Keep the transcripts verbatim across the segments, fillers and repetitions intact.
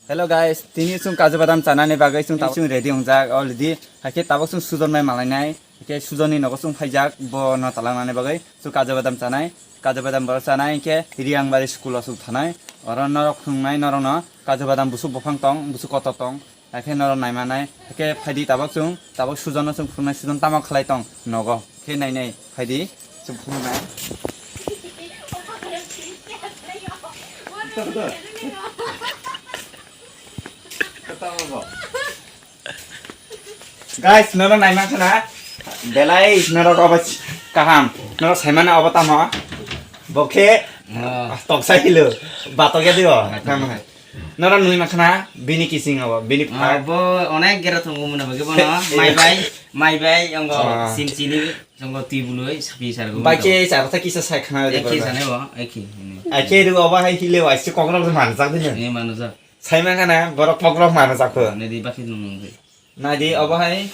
Hello guys, tini chwng kaju badam chanani bagwi chwng tabuk chwng ready wngjak already. Hakhe tabuk chwng sujon bai malainai. Hakhe sujonni nogo chwng phaijak bo no talangnani bagwi. Chwng kaju badam chanai. Kaju badam bo chanai hinkhe Riyangbari school o chwng thanai. Oro norok phunuknai norokno kaju badam busuk buphang tong, busuk kotor tong. Hakhe norok naimanai. Hakhe phaidi tabuk chwng, tabuk sujono chwng phunuknai, sujon tamo khlai tong nogo. Khe nainai phaidi chwng phunuknai. Guys, norok naimankha na? Belai norok obo kaham. Norok saimano obo tamo? Bo khe toksa hilo. Batok ya dio. Norok nui mankha na? Bini kising obo, bini phak. Bo onek gera tongo muna bagwi bono. Mai bai, mai bai, ongo sim chini, ongo twi bului, sapi sargo. Bai khe charo ta kisa sai khana de. Eki sane bo, eki. Ake ru obo hai hile wai se kokrok manjak dino. E manjak. Saimang khana borok kokrok mano jakho. Nai di bakhe nung nung. Nai di obo hai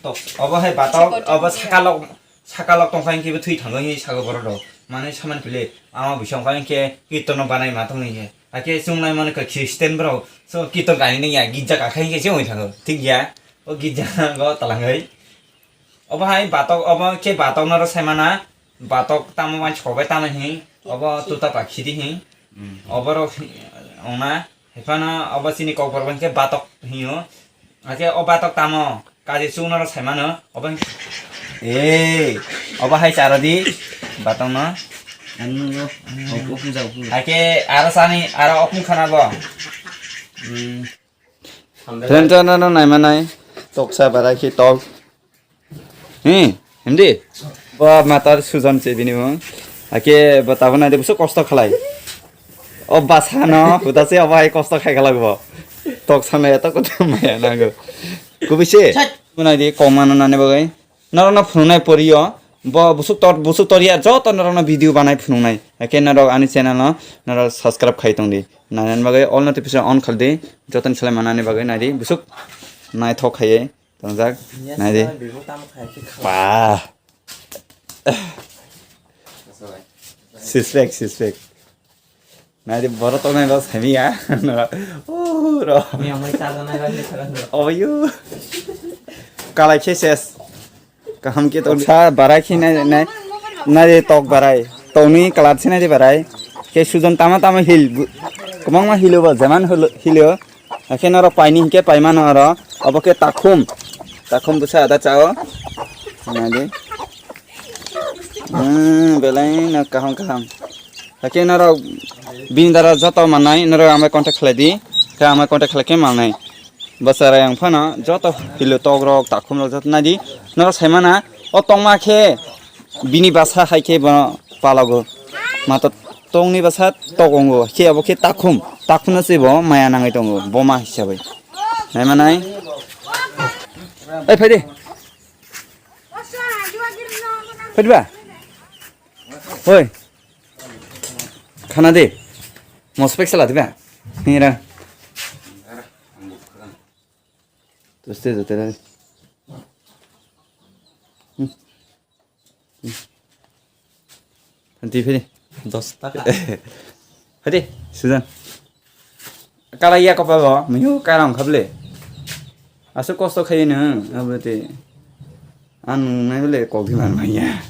tok, obo hai batok, obo sakalok, sakalok tongkha hinkhe bo thwi thango hinwi sago borok rok. Mane saman pili ama bisong kha hinkhe kirtono banai ma tong hinkhe. Hakhe chwng nai mano kha Christian borok, so kirton kani nung ya, girja kakha hinkhe se oi thango. Thik ya, o girja go talangwi. Obo hai batok, obo khe batok norok saimana, batok tamo wansok bai tamo hin, obo tuta pakhi di hin, oborok ongna, haiphano obo chini kokborok bai khe batok hinyo, hakhe o batok tamo kaji chwng norok saimano, obo hin, ee, obo hai charo di, batok no. Hakhe aro sani, aro okung khana bo. Friend, no, no, naimanai. Toksa barai khe tok. Hi, himdi? Bo matar sujon se bini mung. Ake bo tabuk nai de buso kosto khalai. O basa no, huda se obo hai kosto khai khalak bo. Toksa no eto koto maya nango. Kubui se. Sat. Bo nai di koma no nani bagwi. Norokno phunuknai poriyo, bo busuk tor, busuk toriya joto norokno video banai phunuknai. Hakhe norok ani channel no norok subscribe khai tongdi. Nainani bagwi all notification on khaldi. Jotoni salai manani bagwi naidi. Busuk naithok khaiye tongjak. Naidi. Ba. Sispek, sispek. Nai de, borok tongnai rok saimanya. Oh, ro. Ni amai chajanai rok ni saran rok. Oyo. Kalai khe ses. Kaham khe tong sa barai khe nai, nai. Nai de tok barai. Tokni kalar se nai de barai. Khe sujon tama tama hil. Kwbangma hilo bo, jeman hilo, hilo. Hakhe norok paini hinkhe paimano oro. Obo khe takhum. Takhum bwsa ada chao. Nai de. Hmm, belai no kaham kaham. Hakhe norok bini dara joto mannai norok amai contact khlai di. Khe amai contact khlai khe mannai. Bwswrai ang phano joto hilo tok rok takhum rok joto nai di. Norok sai mana o tongma khe bini bwsa hai khe bono palago. Mato tongni bwsa tok ongo. Khe abo khe takhum. Takhum no se bo maya nangwi tongo. Boma hisabai. Nai manai. Oi phai de. Phai de ba. Oi. Khana de. Mospek sala de ba. Nira. Tuste jotera. Hmm. Hmm. Phanti phiri. Dos taka. Hadi, Sujan. Kala ya kopal bo, miyu kala wngkha ble. Aswk kosto khaye nwng, abo te. Ang nai ble kok di man manya.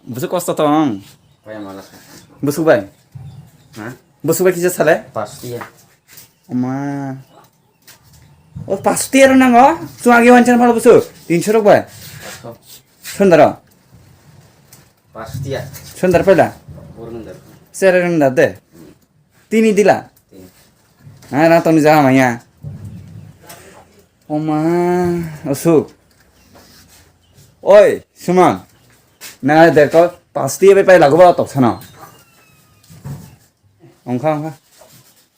Busuk kosto tong. Kaya malak. Busuk bai. Ha? Busuk bai kisa sale? Pas dia. Oma. O, paso tiya rok nango. Chwng agi wanchana phalo busu. Tinso rok bai. Sundaro. Pas dia. Sundar pala. Sere rung da de. Tini dila. Tini. Ah, na toni jaga maya. Oma, osu. Oi, Suman. Na derko pas tiya bai pai lagu ba tok sana. Ongkha, ongkha.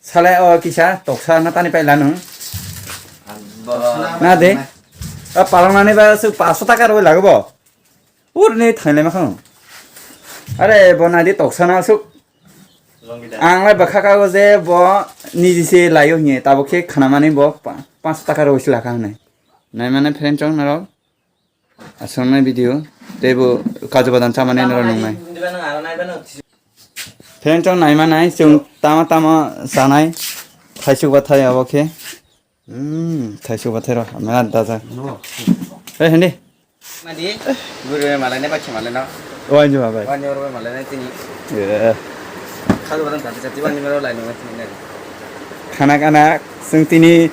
Sale o kisa toksa na tani paila nung. Na de. A palong nani ba su paso taka roi lago bo. Ur ni thainai ma khang. Are bo nai di toksa na su. Ang lai bakha ka go je bo niji se layo hine tabo khe khana mani bo pa-, paso taka roi sila ka hne. Nai mane friend chong na rok. Aswknai video, teibo kaju badam chamani norok nungnai. Friend chong naima nai, chwng tama tama chanai. Thaisuk bathai abo khe. Hmm, thaisuk bathai rw. Mera daja. No. Eh, hindi. Madi. Guru malai ne bakhe malai no. Wani ma bai. Wani oro malai ne tini. Eh. Khadu badam chati chati wani mero lai no tini ne. Khana khana, chwng tini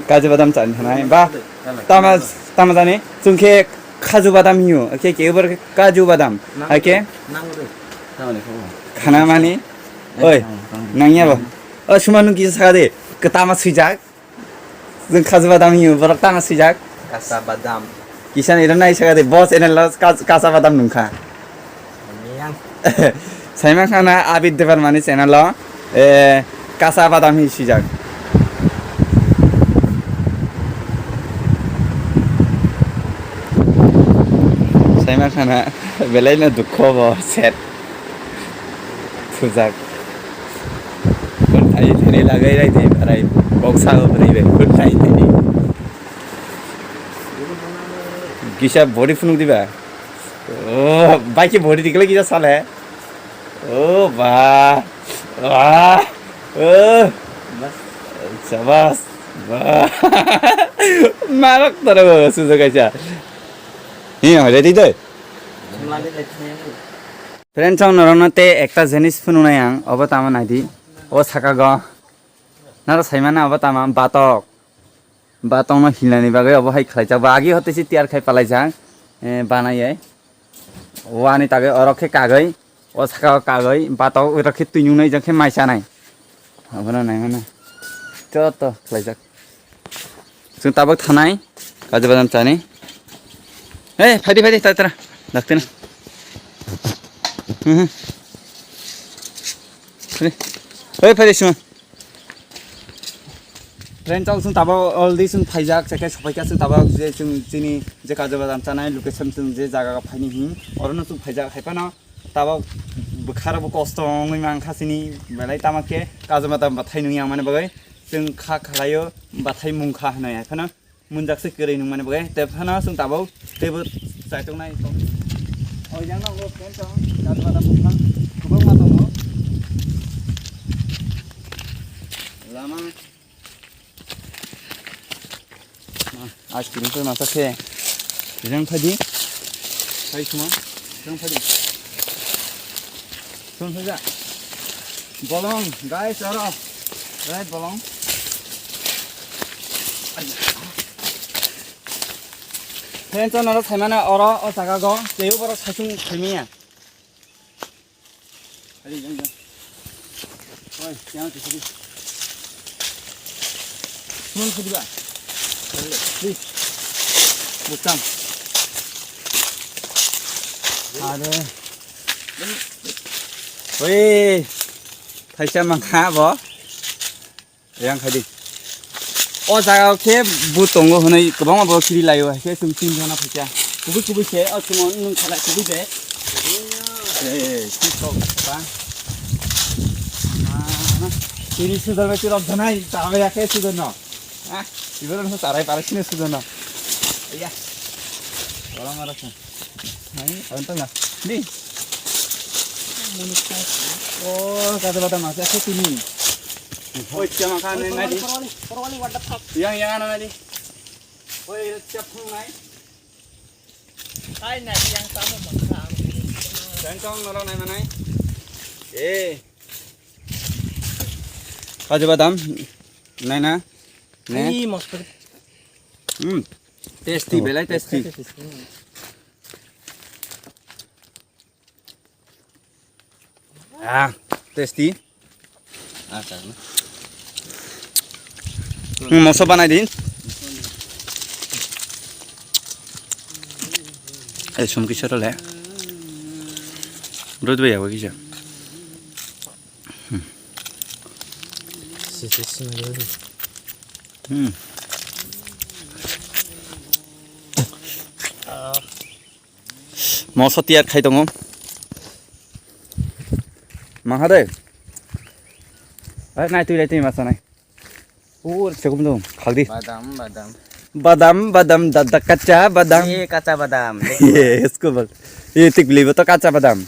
kaju badam chani thanai. Ba, tama, tama jani, chwng khe kaju badam hiyo. Oke, ke ubar kaju badam. Oke. Khana mani. Oi, nangya bo. O, suma nung kisa saka de. Ketama swijak. Jeng kaju badam hiyo, borok tama swijak. Kasa badam. Kisa ni ro nai saka de, boss ene lo kas-, kasa badam nungkha. Miyang. Saima khana Abid Debbarma ni channel o, eh, kasa badam hi swijak. Saima khana belai no dukho bo, sad. Thujak. Phai thani lagai rai de, arai, kok sao bwrwi bai, phai thani. Kisa body phunuk diba? Oh, bai ki body dikle kisa sale. Oh, ba. Ba. Oh. Sabas. Ba. Marak tara bo, sujo kaisa. Hi, ready doi? Friends, ang norokno tei ekta jenis phunuknai ang, obo tamo naidi. O saka go. Naro saimano obo tamo batok. Batokno hinani bagwi obo hai khlaijak. Ba agi hote si tiyar khai palaijak. Eh, banai ai. Wani tagwi oro khe kagwi. O saka o kagwi. Batok oro khe twi nungnai jang khe mai chanai. Abono naimano. Joto khlaijak. Chwng tabuk thanai, kaju badam chani. Hey, phaidi, phaidi, tara, tara. Dakti na. Mhm. Phaidi. Hey, phaidi, Suman. Friend, chwng, chwng tabuk already chwng phaijak, chakhe sophaikha chwng tabuk je chwng chini je kaju badam chanai location chwng je jaga phaini hin. Orono chwng phaijak, haiphano tabuk bwkharokbo kosto wngwi mankha chini, belai tamo khe kaju badam bathai nungya mani bagwi. Chwng kha khlaio, bathai mungkha hwnwi hai phano munjak se kwrwi nungmani bagwi. Tei phano chwng tabuk teibo chaitok nai tong. O yang no friend tong, kaju badam buphang kwbangma tongo. Lama. Ice cream tei masa khe. Jang phaidi. Hai suma. Jang phaidi. Sung saja. Bolong, guys, oro. Right, bolong. Friends, noro saimano oro, o jaga go, tei oro saichung saimanya. Ari, jang, jang. Oi, yang tu tadi. Sung tadi ba. Please. Bukan. Ada. Wih, thaisa mangkha bo. Yang khadi. O jaga khe bu tongo hwnwi kwbangma bo kiri laio, hai khe chwng tin jona phaikha. Kubui kubui se, o chwng nwng khala kubui de. Eh, eh, eh, tik tok ba. Ah, kiri sudon bai tirok janai, tabe ya khe sudon no. Ah, ibero no tarai para sini sudon no. Iya. Ora mara khe. Hai, ang tengah. Ni. Oh, kata kata masih aku sini. Oi, siapa kan ini, Nadi? Yang, yang anu, Nadi? Oi, siapa nai? Hai, Nadi, yang tamu makan. Yang kau nolong nai mana? Eh. Kaju badam. Nai na. Ne? Ih, mosper. Hmm. Tasty, belai tasty. Ah, tasty. Ah, tak na. Hmm, moso banai din. Eh, sum kisa role. Rot bai yawa kisa. Hmm. Si, si, si, si. Hmm. Moso tiyar khai tongo. Maha de. Ai, nai twi lai twi masa nai. Ur, sekum dong, khaldi. Badam, badam. Badam, badam, dada kacha badam. Ye kacha badam. Ye, isko bol. Ye tik bili to kacha badam.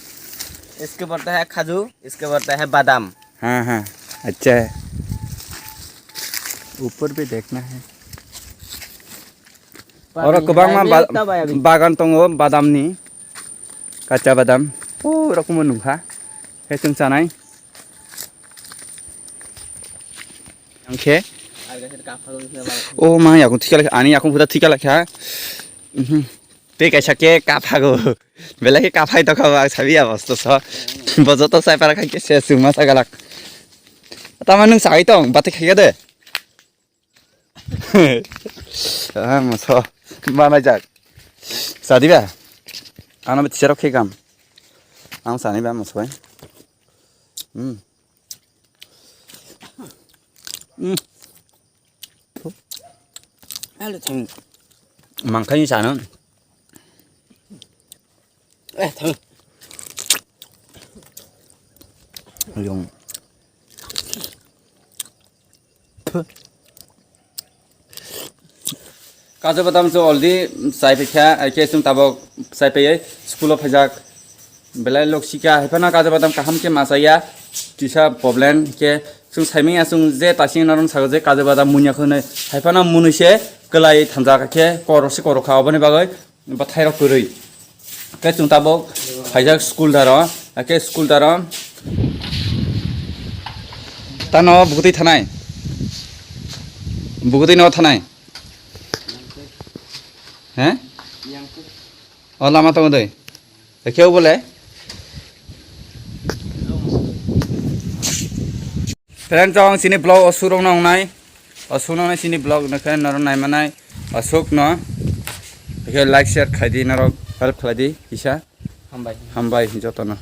Iske bolta hai khaju, iske bolta hai badam. हाँ, हाँ, अच्छा है। Upor bhi dekhna hai. Oro kwbangma ba-, bagan tongo badamni, kacha badam. Pura kumo nungkha. Khe chwng chanai. Angkhe. O ma, yakung thika lekha, ani yakung phuta thika lekha. Mhm. Tei kaisa khe kaphago. Belai khe kaphai tokha bo, ang sabi ya bosto so. Bo joto sai para khai khe se chwngma sagalak. Tama nwng sagai tong, bati khai de. Ah, moso. Mana jak. Sadi ba? Ano bi tisarok khe kam. Ang sani ba moso bai. Hmm. Hmm. Alo thang. Mangkhani sana. Eh, thang. Yung. Kaju badam chu already chai phaikha, hai khe chwng tabuk chai phaiwi school o phaijak. Belai lok sika, hai phano kaju badam kaham khe ma chaya, kisa problem khe chwng saimanya chwng je tasing naron sago je kaju badam munya khwnwi, hai phano munwi se kwlai thanjak khe korok se korok kha, oboni bagwi bwthairok kwrwi. Khe chwng tabuk phaijak school daro, khe school daro tano bukutwi thanai, bukutwi no thanai. He? O lama tongo doi. Ekhe o bole. Friend, chong sini vlog o surok nong nai. O surok nong nai sini vlog no khe noro nai manai. O suk no. Ekhe like share khai di, norok help khlai di kisa. Hambai. Hambai joto no.